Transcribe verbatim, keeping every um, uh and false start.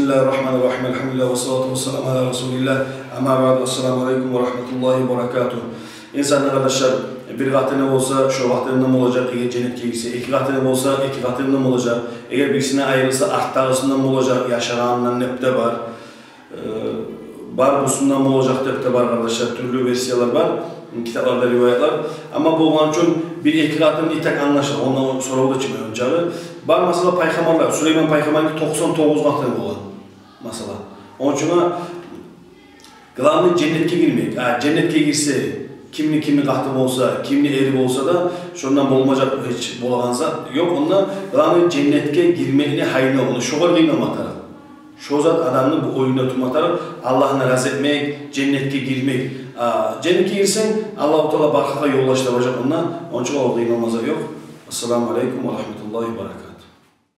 Бисмиллагьи ррагьмани ррагьим. Альгьамдулиллагь, ва ссалату ва ссаламу аля расулиллагь. Амма баъд, ассаламу алейкум ва рагьматуллагьи ва баракатугь. Инсан, къардашлар, бир къатыны болса, шо къатынындан болажакъ, эгер женнетге гирсе, эки къатыны болса, эки къатынындан болажакъ, эгер бирисинден айрылса, артдагъысындан болажакъ, яшагъанындан деп де бар. Э, бар бусундан болажакъ деп де бар, къардашлар, тюрлю версиялар бар, китапларда риваятлар. Амма болгъан учун бир-эки къатын итак англашыла, ондан сорав да чыкъмай ончакъы. Бар, масала, пайхаммарлар, Сулейман пайхаммарны токъсан тогъуз къатыны болгъан, масала. Ончун, главный, женнетге гирмек. А женнетге гирсе, кимни кими къатыны болса, кимни эри болса да, шондан болмажакъ гьеч болагъан зат ёкъ. Онда главный женнетге гирмекни гьайын, ону шогъар къыйналма тарыкъ. Шо зат адамны бу оюнда тутма тарыкъ, Аллагьны рази этмек, женнетге гирмек. А женнетге гирсенг, Аллагьу Таала бары халкъгъа ёлдаш табажакъ онда, ончун огъар къыйналма зат ёкъ. Ассаламу алейкум ва рагьматуллагьи ва баракатугь.